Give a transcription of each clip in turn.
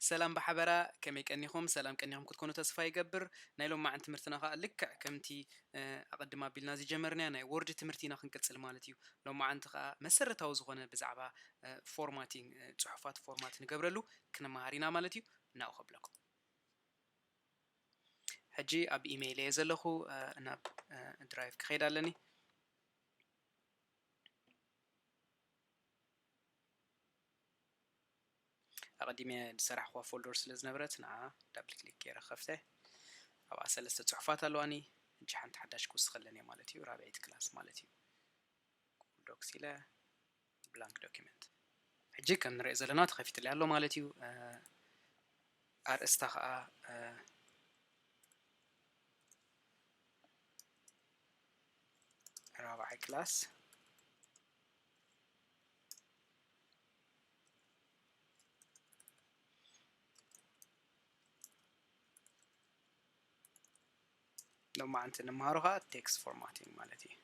ሰላም ብሓበራ፣ ከመይ ቀኒኹም? ሰላም ቀኒኹም ክትኮኑ ተስፋ ይገብር። ናይ ሎማዓንቲ ትምህርትና ኸኣ ልክዕ ከምቲ፣ እ፣ ኣቐድም ኣቢልና ዝጀመርናዮ ናይ ወርድ ትምህርቲ ኢና ክንቅጽል ማለት እዩ። ሎማዓንቲ ኸኣ መሰረታዊ ዝኾነ ብዛዕባ፣ እ፣ ፎርማቲንግ፣ እ፣ ጽሑፋት ፎርማት ንገብረሉ ክንመሃር ኢና ማለት እዩ። ናብኡ ከብለኩም። ሕጂ ኣብ ኢሜይል እየ ዘለኹ፣ እ፣ ናብ፣ እ፣ ድራይቭ ክኸይድ ኣለኒ። ኣቐዲመ ዝሰራሕኹዋ ፎልደር ስለ ዝነበረት፣ ንዓ ዳብል ክሊክ ገይረ ክኸፍተ። ኣብኣ ሰለስተ ጽሑፋት ኣለዋኒ። ሕጂ ሓንቲ ሓዳሽ ክውስኸለን እየ ማለት እዩ፣ ራብዐይቲ ክላስ ማለት እዩ። ጉግል ዶክስ ኢለ ብላንክ ዶኪመንት። ሕጂ ከም ንሪኦ ዘለና ተኸፊትለይ ኣሎ ማለት እዩ። እ፣ ኣርእስታ ኸኣ፣ እ፣ ራብዓይ ክላስ ሎማዓንቲ ንመሃሮ ኸኣ ቴክስት ፎርማቲንግ ማለት እዩ።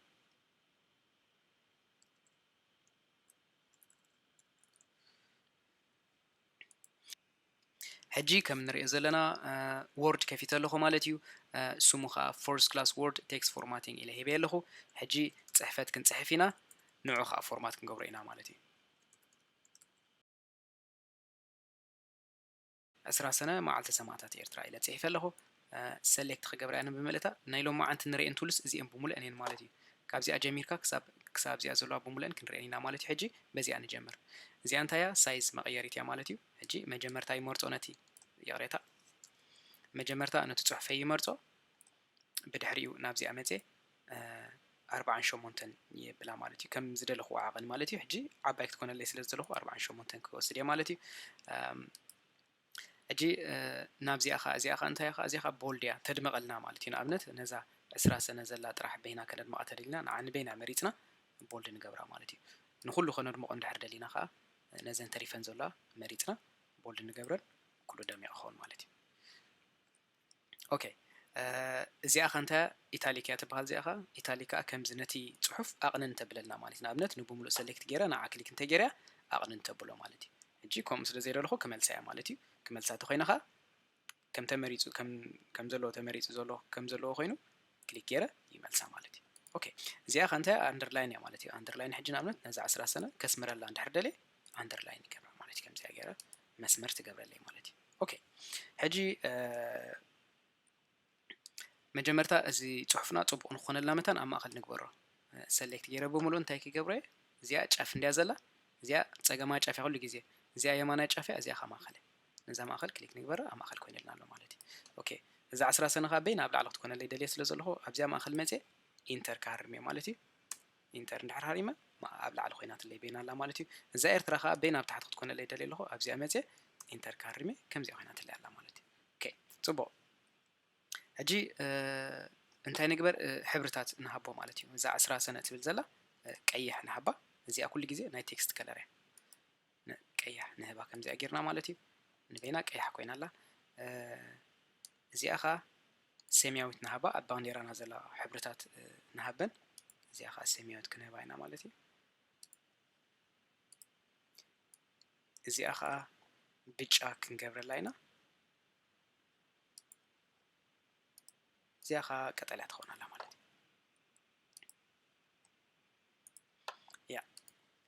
ሕጂ ከም ንሪኦ ዘለና፣ እ፣ ወርድ ከፊተ ኣለኹ ማለት እዩ። እ፣ ስሙ ኸኣ ፈርስት ክላስ ወርድ ቴክስት ፎርማቲንግ ኢለ ሂበዮ ኣለኹ። ሕጂ ጽሕፈት ክንጽሕፍ ኢና፣ ንዑ ኸኣ ፎርማት ክንገብሮ ኢና ማለት እዩ። ዕስራ ሰነ መዓልቲ ሰማእታት ኤርትራ ኢለ ጽሒፈ ኣለኹ። እ፣ ሰሌክት ክገብራ እየ ብምልእታ ናይ ሎማዓንቲ ንርእየን ቱልስ እዚአን ብምሉአን እየን ማለት እዩ። ካብዚኣ ጀሚርካ ክሳብ፣ ክሳብ እዚኣ ዘለዋ ብምሉአን ክንርእየን ኢና ማለት እዩ። ሕጂ በዚኣ ንጀምር። እዚኣ እንታይ እያ? ሳይዝ መቐየሪት እያ ማለት እዩ። ሕጂ መጀመርታ ይመርጾ ነቲ፣ ይቕሬታ፣ መጀመርታ ነቲ ጽሑፈይ ይመርጾ። ብድሕሪኡ ናብዚኣ መጽየ፣ እ፣ ኣርብዓን ሸሞንተን የብላ ማለት እዩ። ከም ዝደለኹዎ ዓቐን ማለት እዩ። ሕጂ ዓባይ ክትኮነለይ ስለ ዝደለኹ ኣርብዓን ሸሞንተን ክወስድ እየ ማለት እዩ። እም፣ ሕጂ፣ እ፣ ናብዚኣ ኸኣ፣ እዚኣ ኸኣ እንታይ እያ ኸኣ? እዚኣ ኸኣ ቦልድ እያ፣ ተድምቐልና ማለት እዩ። ንኣብነት ነዛ ዕስራ ሰነ ዘላ ጥራሕ በይና ከነድምቓ ተደሊና፣ ንዓ ንበይና መሪጽና ቦልድ ንገብራ ማለት እዩ። ንኹሉ ከነድምቖ እንድሕር ደሊና ኸኣ፣ ነዘን ተሪፈን ዘለዋ መሪጽና ቦልድ ንገብረን፣ ኩሉ ደሚቑ ክኸውን ማለት እዩ። ኦኬ፣ እ፣ እዚኣ ኸ እንታይ ኢታሊክ እያ ትበሃል? እዚኣ ኸ ኢታሊክ ከኣ ከምዚ ነቲ ጽሑፍ ኣቕንን ተብለልና ማለት እዩ። ንኣብነት ንብምሉእ ሰሌክት ገይረ ንዓ ክሊክ እንተ ገይረ ኣቕንን ተብሎ ማለት እዩ። ሕጂ ከምኡ ስለ ዘይደለኹ ክመልሳ እያ ማለት እዩ። ክመልሳ እንተኾይነ ኸኣ ከም ተመሪጹ፣ ከም፣ ከም ዘለዎ ተመሪጹ ዘሎ፣ ከም ዘለዎ ኮይኑ ክሊክ ገይረ ይመልሳ ማለት እዩ። ኦኬ፣ እዚኣ ኸ እንታይ ኣንደርላይን እያ ማለት እዩ። ኣንደርላይን ሕጂ ንኣብነት ነዛ ዕስራ ሰነ ከስምረላ እንድሕር ደልየ ኣንደርላይን ይገብራ ማለት እዩ። ከምዚኣ ገይረ መስመር ትገብረለይ ማለት እዩ። ኦኬ፣ ሕጂ፣ እ፣ መጀመርታ እዚ ጽሑፍና ጽቡቕ ንክኾነልና መታን ኣብ ማእከል ንግበሮ። ሰሌክት ገይረ ብምሉኡ እንታይ ክገብሮ እየ? እዚኣ ጫፍ እንድያ ዘላ፣ እዚኣ ጸገማይ ጫፍ እያ ኩሉ ግዜ። እዚኣ የማናይ ጫፍ እያ፣ እዚኣ ከኣ ማእከል እያ። ነዛ ማእከል ክሊክ ንግበራ፣ ኣብ ማእከል ኮይነልና ኣሎ ማለት እዩ። ኦኬ፣ እዛ ዕስራ ሰነ ከኣ በይና ኣብ ላዕሊ ክትኮነለይ ደልየ ስለ ዘለኹ፣ ኣብዚኣ ማእከል መጽየ ኢንተር ክሃርም እየ ማለት እዩ። ኢንተር እንድሕር ሃሪመ፣ ማ-፣ ኣብ ላዕሊ ኮይናትለይ በይና ኣላ ማለት እዩ። እዛ ኤርትራ ከኣ በይና ኣብ ታሕቲ ክትኮነለይ ደልየ ኣለኹ፣ ኣብዚኣ መጽየ ኢንተር ክሃርም እየ፣ ከምዚኣ ኮይናትለይ ኣላ ማለት እዩ። ኦኬ፣ ጽቡቕ። ሕጂ፣ እ፣ እንታይ ንግበር? እ፣ ሕብርታት ንሃቦ ማለት እዩ። እዛ ዕስራ ሰነ ትብል ዘላ፣ እ፣ ቀይሕ ንሃባ። እዚኣ ኩሉ ግዜ ናይ ቴክስት ከለር እያ። ን-፣ ቀይሕ ንህባ ከምዚኣ ጌርና ማለት እዩ። ንበይና ቀያሕ ኮይና ኣላ። እ፣ እዚኣ ኸኣ ሰማያዊት ንሃባ፣ ኣብ ባንዴራና ዘላ ሕብርታት፣ እ፣ ንሃበን። እዚኣ ኸኣ ሰማያዊት ክንህባ ኢና ማለት እዩ። እዚኣ ኸኣ ብጫ ክንገብረላ ኢና። እዚኣ ኸኣ ቀጠልያ ትኸውን ኣላ ማለት እዩ። ያ፣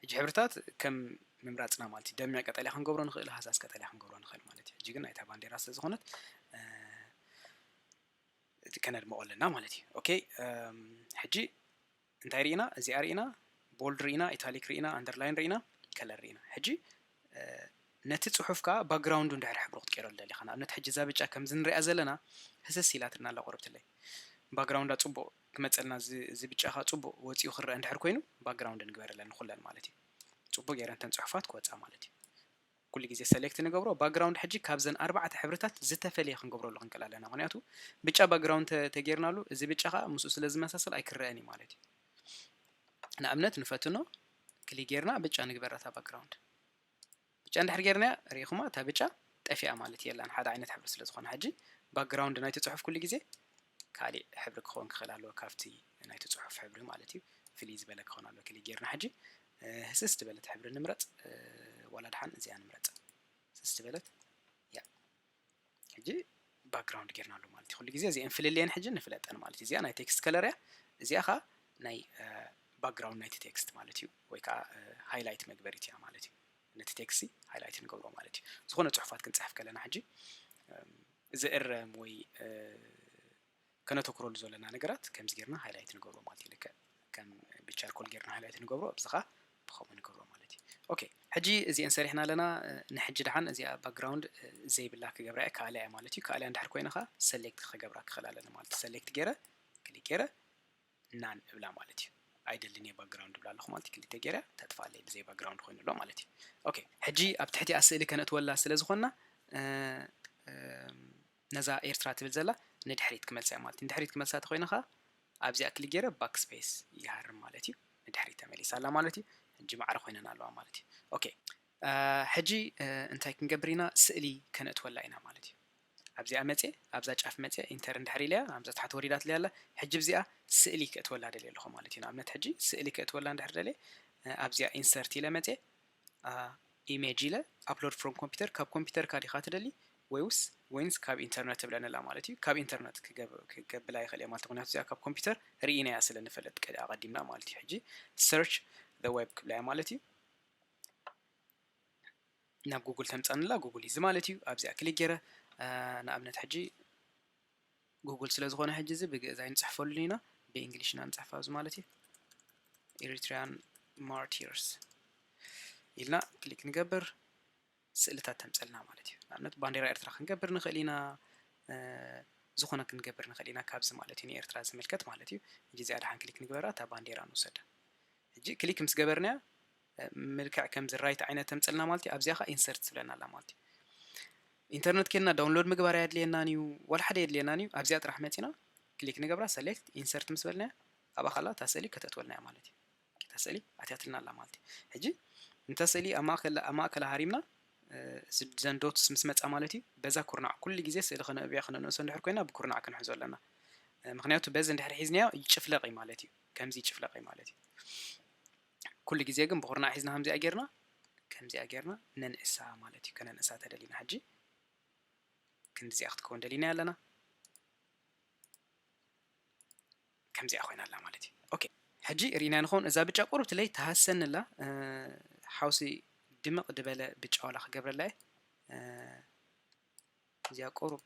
ሕጂ ሕብርታት ከም ምምራጽና ማለት እዩ። ደሚቕ ቀጠልያ ክንገብሮ ንኽእል፣ ሃሳስ ቀጠልያ ክንገብሮ ንኽእል ማለት እዩ። ሕጂ ግን ናይታ ባንዴራ ስለ ዝኾነት፣ እ፣ እቲ ከነድምቖ ኣለና ማለት እዩ። ኦኬ፣ እም፣ ሕጂ እንታይ ርኢና? እዚኣ ርኢና፣ ቦልድ ርኢና፣ ኢታሊክ ርኢና፣ ኣንደርላይን ርኢና፣ ከለር ርኢና። ሕጂ፣ እ፣ ነቲ ጽሑፍ ከኣ ባክግራውንዱ እንድሕር ሕብሩ ክትቀይሮ ደሊኻ፣ ንኣብነት ሕጂ እዛ ብጫ ከምዚ ንሪኣ ዘለና ህስስ ኢላትና ኣላ ቆርብትለይ። ባክግራውንዳ ጽቡቕ ክመጸልና፣ እዚ፣ እዚ ብጫ ከኣ ጽቡቕ ወጺኡ ክረአ እንድሕር ኮይኑ፣ ባክግራውንድ ንግበረለን ንኹለን ማለት እዩ። ጽቡቕ ገይረን እተን ጽሑፋት ክወጻ ማለት እዩ። ኩሉ ግዜ ሰሌክት ንገብሮ። ባክግራውንድ ሕጂ ካብዘን ኣርባዕተ ሕብርታት ዝተፈልየ ክንገብረሉ ክንክእል ኣለና። ምኽንያቱ ብጫ ባክግራውንድ ተ-፣ ተጌርናሉ፣ እዚ ብጫ ኸኣ ምስኡ ስለ ዝመሳሰል ኣይክረአን እዩ ማለት እዩ። ንኣብነት ንፈትኖ፣ ክሊክ ጌርና ብጫ ንግበራ እታ ባክግራውንድ። ብጫ እንድሕር ጌርናያ፣ ርኢኹማ፣ እታ ብጫ ጠፊኣ ማለት የላን፣ ሓደ ዓይነት ሕብሪ ስለ ዝኾነ። ሕጂ ባክግራውንድ ናይቲ ጽሑፍ ኩሉ ግዜ ካሊእ ሕብሪ ክኸውን ክኽእል ኣለዎ፣ ካብቲ ናይቲ ጽሑፍ ሕብሪ ማለት እዩ። ፍልይ ዝበለ ክኸውን ኣለዎ። ክሊክ ጌርና ሕጂ፣ እ፣ ህስስ ዝበለት ሕብሪ ንምረጽ፣ እ፣ ዋላ ደሓን እዚኣ ንምረጽ። ህስስ ዝበለት፣ ያ፣ ሕጂ background ጌርናሉ ማለት እዩ። ኩሉ ግዜ እዚአን ፍልልየን ሕጂ ንፍለጠን ማለት እዩ። እዚኣ ናይ text color እያ፣ እዚኣ ኸዓ ናይ background ናይቲ text ማለት እዩ፣ ወይ ከዓ highlight መግበሪት እያ ማለት እዩ። ነቲ text highlight ንገብሮ ማለት እዩ። ዝኾነ ፅሑፋት ክንፅሕፍ ከለና ሕጂ ዝእረም ወይ ከነተኩረሉ ዘለና ነገራት ከምዚ ጌርና highlight ንገብሮ ማለት እዩ። ልክዕ ከም ብቻርኮል ጌርና highlight ንገብሮ፣ ኣብዚ ኸዓ ብኸምኡ ንገብሮ ማለት እዩ። ኦኬ፣ ሕጂ እዚአን ሰሪሕና ኣለና። ንሕጂ ደሓን እዚኣ background ዘይብላ ክገብራ እየ፣ ክኣልያ እየ ማለት እዩ። ክኣልያ እንድሕር ኮይነ ኸዓ select ክገብራ ክኽእል ኣለኒ ማለት እዩ። Select ገይረ፣ click ገይረ none እብላ ማለት እዩ። ኣይደልን እየ background እብላ ኣለኹ ማለት እዩ። ክልተ ገይረ ተጥፋለይ ብዘይ background ኮይኑ ኣሎ ማለት እዩ። ኦኬ፣ ሕጂ ኣብ ትሕቲኣ ስእሊ ከነእትወላ ስለ ዝኾንና ነዛ ኤርትራ ትብል ዘላ ንድሕሪት ክመልሳ እያ ማለት እዩ። ንድሕሪት ክመልሳ ተኾይነ ኸዓ ኣብዚኣ click ገይረ backspace ይሃርም ማለት እዩ። ንድሕሪት ተመሊሳ ኣላ ማለት እዩ። ሕጂ ማዕረ ኮይነን ኣለዋ ማለት እዩ። ኦኬ፣ ሕጂ እንታይ ክንገብር ኢና? ስእሊ ከነእትወላ ኢና ማለት እዩ። ኣብዚኣ መፅየ፣ ኣብዛ ጫፍ መፅየ፣ enter እንድሕር ኢለያ፣ ኣብዛ ታሕቲ ወሪዳትለይ ኣላ። ሕጂ ኣብዚኣ ስእሊ ከእትወላ ደልየ ኣለኹ ማለት እዩ። ንኣብነት ሕጂ ስእሊ ከእትወላ እንድሕር ደልየ ኣብዚኣ insert ኢለ መፅየ፣ image ኢለ upload from computer፣ ካብ ኮምፒውተርካ ዲኻ ትደሊ ወይስ ወይንስ ካብ ኢንተርነት ትብለኒ ኣላ ማለት እዩ። ካብ ኢንተርነት ክገብ-፣ ክገብላ ይኽእል እየ ማለት እዩ። ምክንያቱ እዚኣ ካብ ኮምፒውተር ርኢናያ ስለ ንፈልጥ ቀ-፣ ኣቐዲምና ማለት እዩ። ሕጂ search the web ክብላ እያ ማለት እዩ። ናብ ጉግል ተምፀንላ፣ ጉግል እዩ እዚ ማለት እዩ። ኣብዚኣ ክሊክ ገይረ ንኣብነት ሕጂ ጉግል ስለ ዝኾነ ሕጂ እዚ ብግእዝ ኣይንፅሕፈሉን ኢና፣ ብእንግሊሽ ኢና ንፅሕፋ ኣብዚ ማለት እዩ። Eritrean martyrs ኢልና ክሊክ ንገብር፣ ስእልታት ተምፀልና ማለት እዩ። ንኣብነት ባንዴራ ኤርትራ ክንገብር ንኽእል ኢና፣ ዝኾነ ክንገብር ንኽእል ኢና ካብዚ ማለት እዩ፣ ንኤርትራ ዝምልከት ማለት እዩ። ሕጂ እዚኣ ደሓን ክሊክ ንግበራ፣ እታ ባንዴራ ንውሰዳ። ሕጂ ክሊክ ምስ ገበርናያ ምልክዕ ከምዚ ራይት ዓይነት ተምፀልና ማለት እዩ። ኣብዚኣ ኸዓ ኢንሰርት ትብለና ኣላ ማለት እዩ። ኢንተርነት ኬድና ዳውንሎድ ምግባር ኣየድልየናን እዩ፣ ዋላ ሓደ የድልየናን እዩ። ኣብዚኣ ጥራሕ መፂና ክሊክ ንገብራ፣ ሰሌክት ኢንሰርት ምስ በልናያ ኣብኣ ኸላ እታ ስእሊ ከተእትወልና እያ ማለት እዩ። እታ ስእሊ ኣትያትልና ኣላ ማለት እዩ። ሕጂ እንተ ስእሊ ኣብ ማእከል፣ ኣብ ማእከላ ሃሪምና እዘን ዶትስ ምስ መፃ ማለት እዩ፣ በዛ ኩርናዕ ኩሉ ግዜ ስእሊ ከነእብዮ ከነንእሶ እንድሕር ኮይና ብኩርናዕ ክንሕዞ ኣለና። ምክንያቱ በዚ እንድሕር ሒዝናዮ ይጭፍለቕ እዩ ማለት እዩ። ከምዚ ይጭፍለቕ እዩ ማለት እዩ። ኩሉ ግዜ ግን ብኹርናዕ ሒዝና ከምዚኣ ጌርና፣ ከምዚኣ ጌርና ነንእሳ ማለት እዩ። ከነንእሳ ተደሊና ሕጂ ክንድዚኣ ክትከውን ደሊና ኣለና። ከምዚኣ ኮይና ኣላ ማለት እዩ። ኦኬ፣ ሕጂ ርኢና ንኸውን። እዛ ብጫ ቁሩብ ትለይ ትሃሰኒ ኣላ። ሓውሲ ድምቕ ድበለ ብጫ ዋላ ክገብረላ እየ። እዚኣ ቁሩብ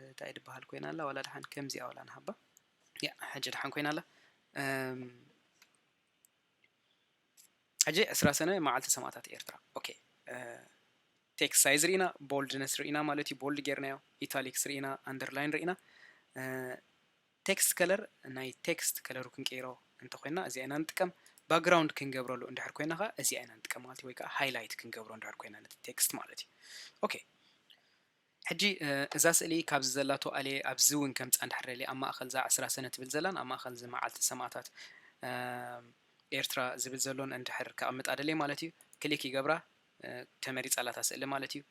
እንታይ ድበሃል ኮይና ኣላ፣ ዋላ ደሓን ከምዚኣ ዋላ ንሃባ። ያ፣ ሕጂ ደሓን ኮይና ኣላ። ሕጂ ዕስራ ሰነ መዓልቲ ሰማእታት ኤርትራ። ኦኬ፣ ቴክስት ሳይዝ ርኢና፣ ቦልድነስ ርኢና ማለት እዩ። ቦልድ ጌርናዮ፣ ኢታሊክስ ርኢና፣ ኣንደርላይን ርኢና። ቴክስት ከለር፣ ናይ ቴክስት ከለሩ ክንቀይሮ እንተኮይና እዚኣ ኢና ንጥቀም። ባክግራውንድ ክንገብረሉ እንድሕር ኮይና ኸዓ እዚኣ ኢና ንጥቀም ማለት እዩ፣ ወይ ከዓ ሃይላይት ክንገብሮ እንድሕር ኮይና ነቲ ቴክስት ማለት እዩ። ኦኬ፣ ሕጂ እዛ ስእሊ ካብዚ ዘላቶ ኣልየ ኣብዚ እውን ከምፃ እንድሕር ደልየ ኣብ ማእኸል እዛ ዕስራ ሰነ ትብል ዘላን ኣብ ማእኸል እዚ መዓልቲ ሰማእታት ኤርትራ ዝብል ዘሎን እንድሕር ከቐምጣ ደልየ ማለት እዩ፣ ክሊክ ይገብራ፣ ተመሪፃ ኣላ እታ ስእሊ ማለት እዩ።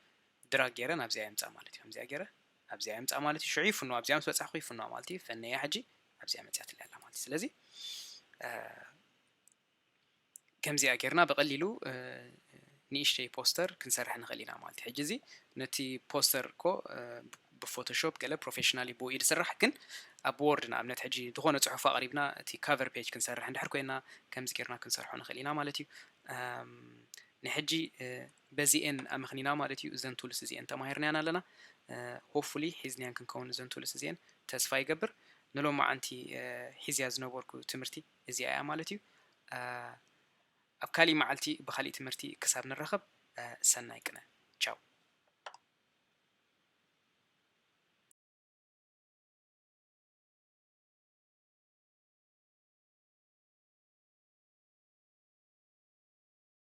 ድራግ ገይረ ናብዚኣ የምፃ ማለት እዩ። ከምዚኣ ገይረ ኣብዚኣ የምፃ ማለት እዩ። ሽዑ ይፍንዋ፣ ኣብዚኣ ምስ በፃሕኩ ይፍንዋ ማለት እዩ። ፈነያ ሕጂ ኣብዚኣ መፅያትለይ ኣላ ማለት እዩ። ስለዚ ከምዚኣ ጌርና ብቐሊሉ ንእሽተይ ፖስተር ክንሰርሕ ንኽእል ኢና ማለት እዩ። ሕጂ እዚ ነቲ ፖስተር እኮ ብፎቶሾፕ ገለ ፕሮፌሽናል እዩ ብኡ እዩ ዝስራሕ፣ ግን ኣብ ወርድ ንኣብነት ሕጂ ዝኾነ ፅሑፍ ኣቕሪብና እቲ ካቨር ፔጅ ክንሰርሕ እንድሕር ኮይና ከምዚ ጌርና ክንሰርሖ ንኽእል ኢና ማለት እዩ። ንሕጂ በዚኤን ኣመኽኒና ማለት እዩ። እዘን ቱልስ እዚኤን ተማሂርናያን ኣለና። ሆፕፉሊ ሒዝናያን ክንከውን እዘን ቱልስ እዚኤን ተስፋ ይገብር። ንሎማዓንቲ ሒዝያ ዝነበርኩ ትምህርቲ እዚኣ እያ ማለት እዩ። ኣብ ካሊእ መዓልቲ ብካሊእ ትምህርቲ ክሳብ ንራኸብ ሰናይ ቅነ። ቻው።